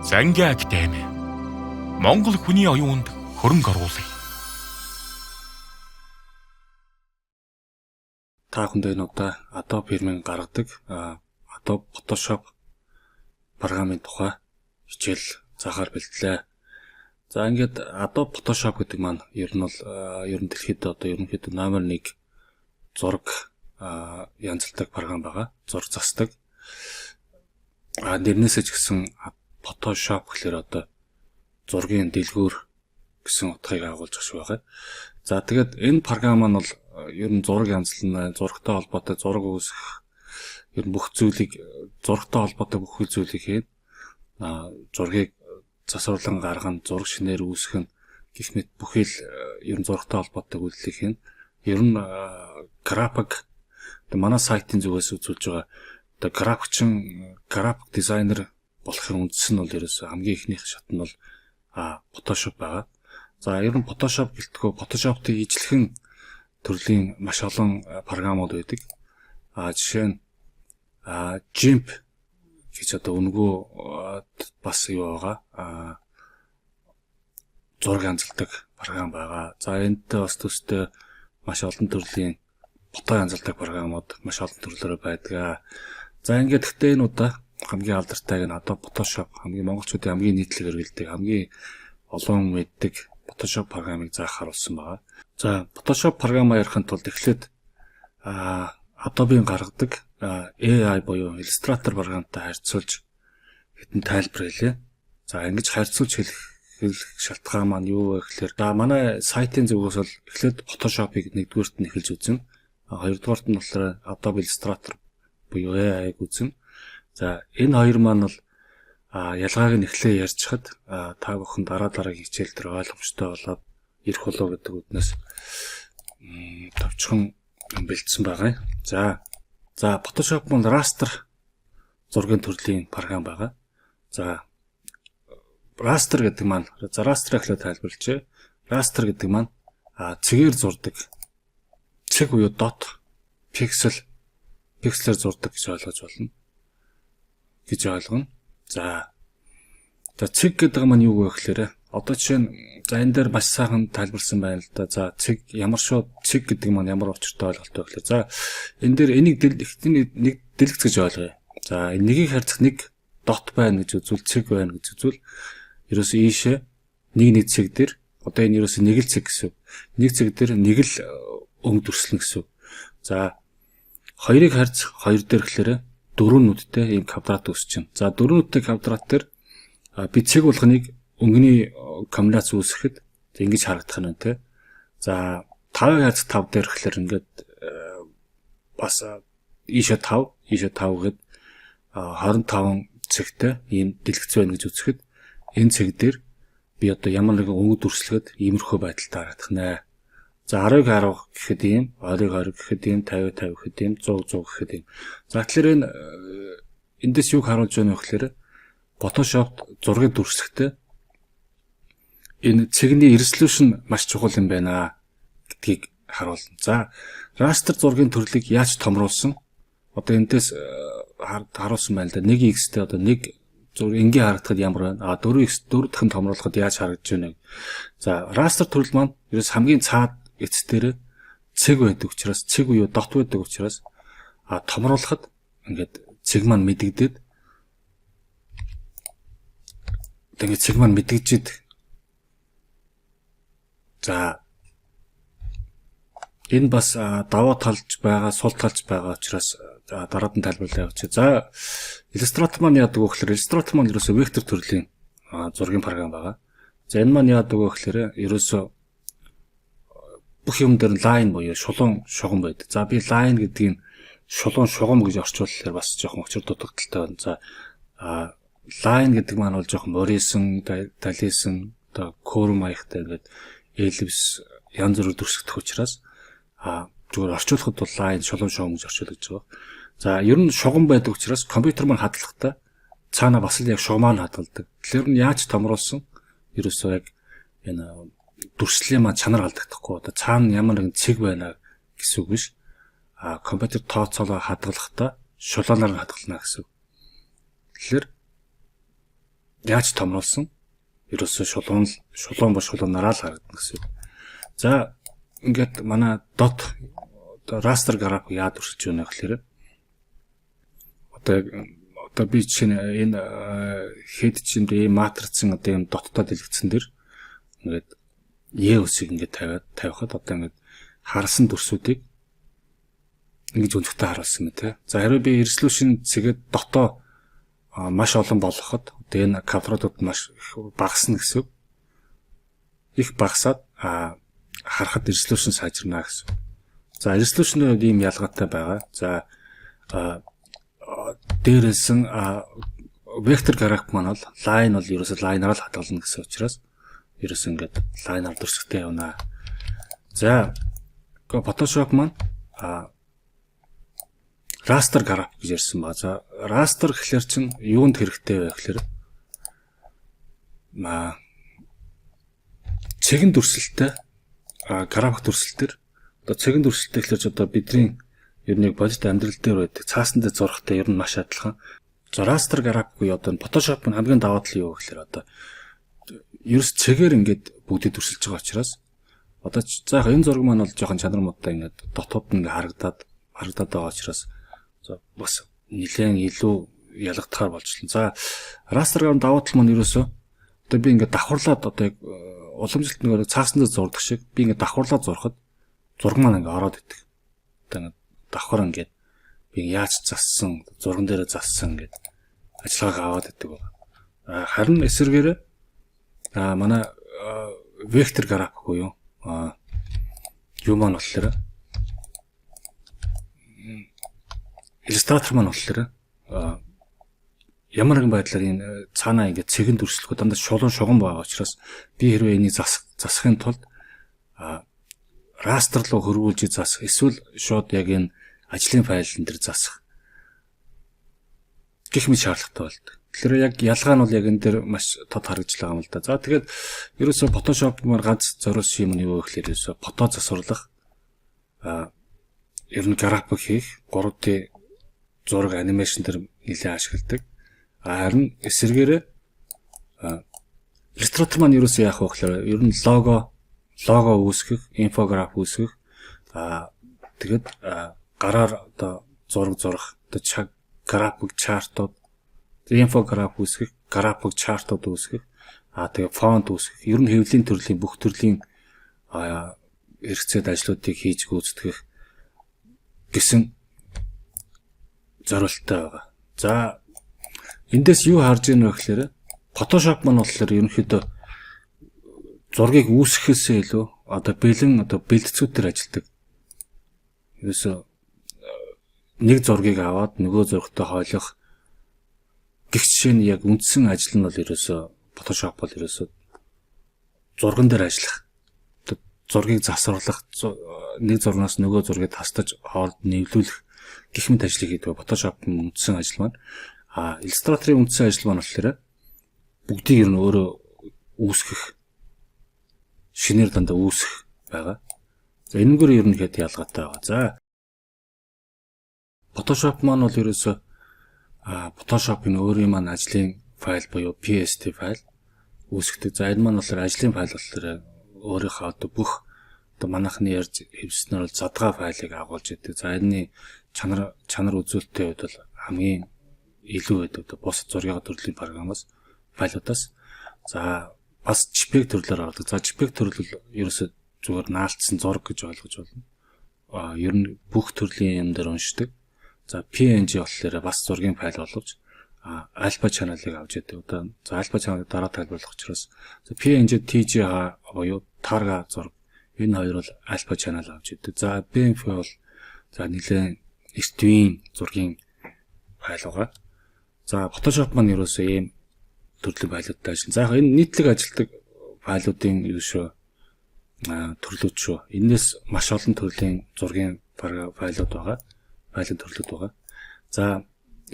Зангийн академи Монгол хүний оюунд хөрөнгө оруулъя. Та бүхэндээ энэ удаа Adobe фирмийн гаргадаг Adobe Photoshop програмын тухай хичээл заахаар бэлтлээ. За, ингээд Adobe Photoshop гэдэг маань ер нь бол ер нь дэлхийд одоо ерөнхийдөө номер 1 зураг янзалдаг програм байгаа. Зураг засдаг. Нэрнээсээ ч гэсэн Photoshop гэхлээр одоо зургийн дэлгүүр гэсэн утгыг агуулж шиг байгаа. За, тэгээд энэ програм маань бол ер нь зураг янзлна, зурагтай холбоотой зураг үүсгэх, ер нь бүх зүйлийг, зурагтай холбоотой бүх зүйлийг хийн. Зургийг засварлан гаргана, зураг шинээр үүсгэх нь гэх мэт бүхий л ер нь зурагтай холбоотой үйлдэлийг хийн. Ер нь график, одоо манай сайтын зүгээс үзүүлж байгаа одоо графикчин, график дизайнер болохын үндэс нь бол ерөөсөө хамгийн эхнийх шат нь бол Photoshop байгаа. За, ер нь Photoshop гэлтгөө Photoshop-ыг ижлэхэн төрлийн маш олон програмууд байдаг. Жишээ нь GIMP гэж одоо үнэгүй бас юу байгаа. Зураг янзалдаг програм байгаа. За, энэтэй бас төстэй маш олон төрлийн фото янзалдаг програмууд маш олон төрлөөр байдаг. За, ингээд гэхдээ энэ удаа хамгийн алдартай нь Adobe Photoshop, хамгийн монголчуудын хамгийн нийтлэг хэрэглэдэг, хамгийн олон мэддэг Photoshop програмыг заах харуулсан байгаа. За, Photoshop програмаа ярихын тулд эхлээд Adobe-ийн гаргадаг AI буюу Illustrator програмтай харьцуулж хэдэн тайлбар хэлье. За, ингэж харьцуулж хэлэх шалтгаан маань юу вэ гэхээр, за, манай сайтын зүгээс бол эхлээд Photoshop-ыг нэгдүгээрт нь эхэлж үзэн, хоёрдугаарт нь болохоор Adobe Illustrator буюу AI-г үзэн. За, энэ хоёр маань бол ялгааг нь эхлээ ярьчихад та бүхэн дараа дараагийн хичээл дээр ойлгомжтой болоод ирэх болов гэдэг үднээс товчхон бэлдсэн байгаа юм. За, Photoshop маань raster зургийн төрлийн програм байгаа. За, raster гэдэг маань, за, raster гэхлээр тайлбарлажээ. Raster гэдэг маань цэгээр зурдаг, цэг буюу dot, пиксел, пикселээр зурдаг гэж ойлгож болно гэж ойлгоно. За, цэг гэдэг маань юу вэ гэхээр одоо жишээ нь, за, энэ дээр маш сайхан тайлбарсан байна л да. За, цэг ямар шууд цэг гэдэг маань ямар учиртай ойлголт вэ гэхээр, за, энэ дээр энийг нэг дэлгэц гэж ойлгоё. За, энэ нэгийг харьцах нэг dot байна гэж үзвэл, цэг байна гэж үзвэл, ерөөсөө ийшээ нэг нэг цэг дээр одоо энэ ерөөсөө нэг л цэг гэсэн. Нэг цэг дээр нэг л өнгө дүрслэн гэсэн. За, хоёрыг харьцах хоёр дээр гэхээр дөрвөн нүдтэй ийм квадрат үүсэж байна. За, дөрвөн нүдтэй квадрат дээр би цэг болгоныг өнгөний комбинац үүсгэхэд ингэж харагдах нь те. За, 5-ыг харьцах 5 дээр гэхээр ингээд бас ийшээ 5, ийшээ 5 гээд 25 цэгтэй ийм дэлгэц байна гэж үзэхэд энэ цэг дээр би одоо ямар нэгэн өнгө дүрслэхэд иймэрхүү байдалтай харагдах нэ. За, 10-ыг 10 гэхэд ийм, 20-ыг 20 гэхэд ийм, 50 50 гэхэд ийм, 100 100 гэхэд ийм. За, тэгэхээр энэ эндээс юуг харуулж байна вэ гэхээр Photoshop зургийг дүрслэхдээ энэ цэгний resolution маш чухал юм байна гэдгийг харуулна. За, raster зургийн төрлийг яаж томруулсан? Одоо эндээс харуулсан байна л да. 1x-тэй одоо нэг зураг энгийн харагдахад ямар байна? А 4x, 4 дахин томруулахад яаж харагдаж байна вэ? За, raster төрөл маань ерөөс хамгийн цаад эц дээр цэг байдаг учраас, цэг буюу dot байдаг учраас томруулахад ингээд цэг маань мэдэгдээд, одоо ингээд цэг маань мэдэгжээд, за, энэ бас давуу талж байгаа, сул талж байгаа учраас дараад нь тайлбарлая явуучих. За, Illustrator маань яадаг вэ гэхээр Illustrator маань ерөөсөө вектор төрлийн зургийн програм байгаа. За, энэ маань яадаг вэ гэхээр ерөөсөө бүх юм дээр line буюу шулуун шугам байдаг. За, би line гэдгийг шулуун шугам гэж орчууллахаар бас жоохон учир дутагдалтай байна. За, line гэдэг маань бол жоохон морьсон, далисан, одоо curve маягтай ингээд ellipse янз бүрээр дүрсгэх учраас зүгээр орчуулахад бол line, шулуун шугам гэж орчуулж байгаа. За, ер нь шугам байдаг учраас компьютер маань хадгалахдаа цаана бас л яг шугамаа нь хадгалдаг. Тэгэхээр нь яаж томруулсан ерөөсөө яг энэ дүрслийн маань чанар алдагдахгүй, одоо цаана ямар нэгэн цэг байна гэсэн үг биш. Компьютер тооцоолоо хадгалахдаа шулуунаар нь хадгална гэсэн үг. Тэгэхээр Яаж томруулсан ерөөсөө шулуун ба шулуунаараа л харагдана гэсэн үг. За, ингээд манай dot одоо raster график яад өрсөж байна гэхээр одоо би жишээ нь энэ хэд чинь ийм матрицын одоо ийм dot той дэлгэцэн дээр ингээд E үсгийг ингээд тавиад тавихад одоо ингээд харсан дүрсүүдийг ингэж өнцөгтэй харуулсан юм те. За, хэрвээ би resolution цэгээд dot оо маш олон болгоход одоо энэ квадратууд маш их багасна гэсэн үг. Их багасаад харахад resolution сайжирна гэсэн. За, resolution-ы хувьд ийм ялгаатай байгаа. За, дээрээс нь вектор график маань бол line бол ерөөсөө line аар л хадгална гэсэн учраас ерөөсөө ингээд line аар дүрсгтэй явна. За, Photoshop маань raster график гэж ярьсан ба. За, raster гэхлээр чинь юунд хэрэгтэй вэ гэхлээр цэгэн дүрслэлтэй график дүрслэл төр одоо цэгэн дүрслэлтэй гэхлээр ч одоо бидний ер нь яг бодит амьдрал дээр байдаг цаасан дээр зурхтай ер нь маш адилхан. За, raster график буюу одоо Photoshop нь хамгийн даваа тал юу гэхлээр одоо ерөөс цэгээр ингээд бүгдийг дүрсэлж байгаа учраас одоо за яг энэ зураг маань бол жоохон чанар муутай, ингээд dot ууд ингээд харагдаад байгаа учраас за бас нэлээд илүү ялгадахаар болчихлоо. За, raster график давуу тал маань ерөөсөө одоо би ингээд давхарлаад одоо яг уламжлалт нэг цаасан дээр зурдаг шиг би ингээд давхарлаад зурхад зураг маань ингээд ороод идэг. Одоо ингээд давхар ингээд би яаж зассан, зурган дээр зассан ингээд ажиллагааг аваад идэг байна. Харин эсэргээрээ манай вектор график буюу юу маань болохоор Illustrator маань болохоор ямар нэгэн байдлаар энэ цаанаа ингээд цэгэн дүрслэхгүй, дандаа шулуун шугам байгаа учраас би хэрвээ энийг засахын тулд raster руу хөрвүүлж засах эсвэл шууд яг энэ ажлын файлн дээр засах гэх мэт шаардлагатай болдог. Тэгэхээр яг ялгаа нь бол яг энэ дээр маш тод харагдж байгаа юм л да. За, тэгээд ерөөсөө Photoshop маань ганц зориулсан юм нь юу вэ гэхээр ерөөсөө фото засварлах, ер нь график хийх, 3D зураг, animation дээр нэлээд ашигладаг. Харин эсэргээрээ Illustrator маань ерөөсөө яах вэ гэхээр ер нь лого үүсгэх, инфограф үүсгэх, тэгээд гараар одоо зураг зурах, одоо график chart ууд, инфограф үүсгэх, график chart ууд үүсгэх, тэгээ фонт үүсгэх, ер нь хэвлэлийн төрлийн бүх төрлийн хэрэгцээд ажлуудыг хийж гүйцэтгэх гэсэн зорилттой байгаа. За, эндээс юу харж ийн вэ гэхээр Photoshop маань болохоор ерөнхийдөө зургийг үүсгэхээсээ илүү одоо бэлэн одоо бэлтцүүдээр ажилладаг. Ерөөсөө нэг зургийг аваад нөгөө зурагтай хойлох гэх жишээ нь яг үндсэн ажил нь бол ерөөсөө Photoshop бол ерөөсөө зурган дээр ажиллах. Зургийг засварлах, нэг зурнаас нөгөө зургийг тастаж хооронд нийлүүлэх гэх мэт ажлыг хийдэг. Photoshop нь үндсэн ажил маань. А Illustrator-ын үндсэн ажил маань болохоор бүгдийг ер нь өөрөө үүсгэх, шинээр дандаа үүсгэх байгаа. За, энэгээр ер нь хэд ялгаатай байгаа. За, Photoshop маань бол ерөөсөө Photoshop-ын өөрийн маань ажлын файл буюу PSD файл үүсгдэг. За, энэ маань болохоор ажлын файл болохоор өөрийнхөө одоо бүх одоо манайхны ярьж хэвснээр бол задгаа файлыг агуулж идэг. За, энэний чанар үзүүлэлтийн хувьд бол хамгийн илүү байдаг. Одоо бус зургийн төрлийн програмаас файлуудаас. За, бас JPEG төрлөөр ордог. За, JPEG төрөл бол ерөөсөө зүгээр наалтсан зураг гэж ойлгож байна. Ер нь бүх төрлийн юм дээр уншдаг. За, PNG болохоор бас зургийн файл боловч alpha channel-ыг авч яадаг. Одоо за alpha channel-ыг дараа тайлбарлах учраас за PNG TGA буюу Targa зураг, энэ хоёр бол alpha channel авч яадаг. За, BMP бол за нэлээд эрт үеийн зургийн файл байгаа. За, Photoshop маань ерөөсөө ийм төрлийн файлуудтай ажиллана. За, яг энэ нийтлэг ажилтдаг файлуудын юу шүү төрлүүд шүү. Энээс маш олон төрлийн зургийн файлууд байгаа. Файлын төрлүүд байгаа. За,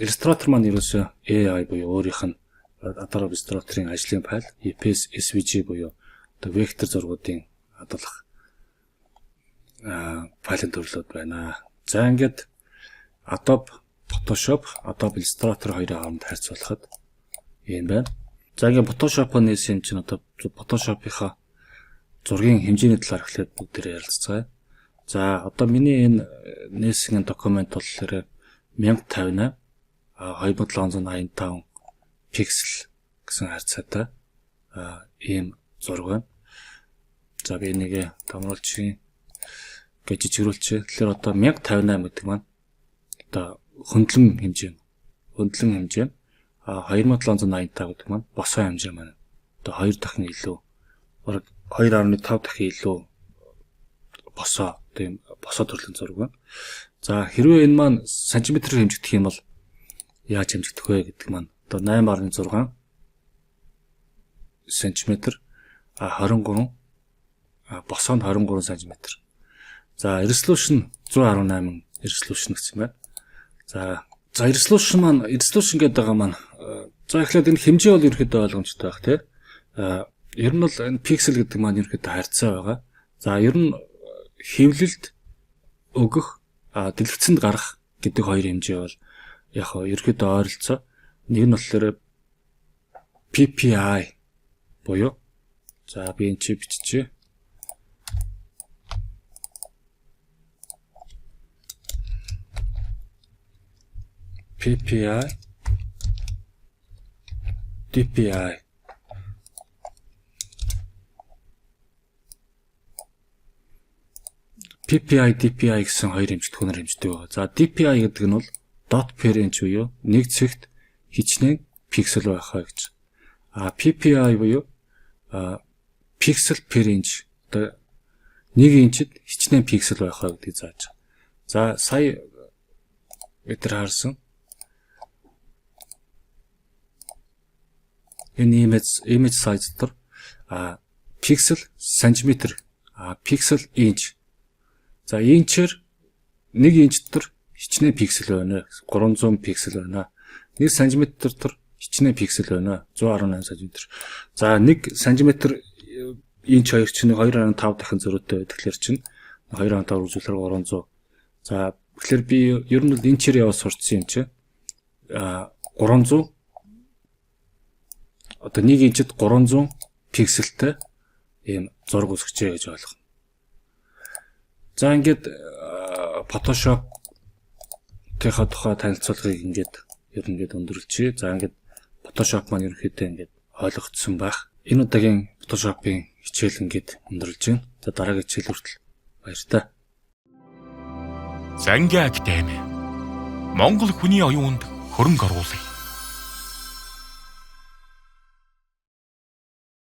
Illustrator маань ерөөсөө AI буюу өөрийнх нь Adobe Illustrator-ын ажлын файл, EPS, SVG буюу одоо вектор зургуудын хадгалах файлын төрлүүд байна. За, ингээд Adobe Photoshop, Adobe Illustrator хоёрын хооронд харьцуулахад ийм байна. За, ингээд Photoshop-о нээсэн юм чинь одоо Photoshop-ийнхаа зургийн хэмжээний талаар эхлээд бүгдээрээ ярилцгаая. За, одоо миний энэ нээсэн документ болохоор 1058 2785 пиксел гэсэн харьцаатай ийм зураг байна. За, би энийг томруулчих гэж жижигрүүлчихье. Тэгэхээр одоо 1058 гэдэг маань одоо хөндлөн хэмжээ. Хөндлөн хэмжээ. А 2785 гэдэг маань босоо хэмжээ маань. Одоо 2 дахин илүү, бараг 2.5 дахин илүү босоо, тийм босоо төрлийн зураг байна. За, хэрвээ энэ маань сантиметрээр хэмжигдэх юм бол яаж хэмжигдэх вэ гэдэг маань одоо 8.6 сантиметр, а 23, босоо нь 23 см. За, resolution 118 resolution гэсэн байна. За, resolution маань, resolution гэдэг байгаа маань, за, эхлээд энэ хэмжээ бол ерөнхийдөө ойлгомжтой байх, тий. Ер нь бол энэ пиксел гэдэг маань ерөнхийдөө харьцаа байгаа. За, ер нь хэвлэлд өгөх, дэлгэцэнд гарах гэдэг хоёр хэмжээ бол яг хоо ерөнхийдөө ойролцоо. Нэг нь болохоор PPI буюу, за, би энэ чи биччихье. PPI, DPI. PPI, DPI гэсэн хоёр хэмжигдэхүүнээр хэмждэг байгаа. За, DPI гэдэг нь бол dot per inch буюу нэг цэгт хичнээн пиксел байх аа гэж. А PPI буюу pixel per inch, одоо нэг инчэд хичнээн пиксел байх аа гэдгийг зааж байгаа. За, сая бид нар харсан энэ image size дотор пиксел сантиметр, пиксел инч. За, инчээр нэг инч дотор хичнээн пиксел байна. 300 пиксел байна. 1 см дотор хичнээн пиксел байна. 118 см. За, 1 см инч хоёр чинь 2.5 дахин зөрүүтэй. Тэгэхээр чинь 2.5 үржүүлэхээр 300. За, тэгэхээр би ер нь бол инчээр яваа сурчсан юм чи. 300, одоо нэг инчэд 300 пикселтэй ийм зураг үүсгэжээ гэж ойлгоно. За, ингээд Photoshop тийхээ тухай танилцуулгыг ингээд ер нь ингээд өндөрлөчье. За, ингээд Photoshop маань ерөнхийдөө ингээд ойлгогдсон байх. Энэ удаагийн Photoshop-ын хичээл ингээд өндөрлөж байна. За, дараагийн хичээл хүртэл баяртай. Зангийн академи. Монгол хүний оюунд хөрөнгө оруулах.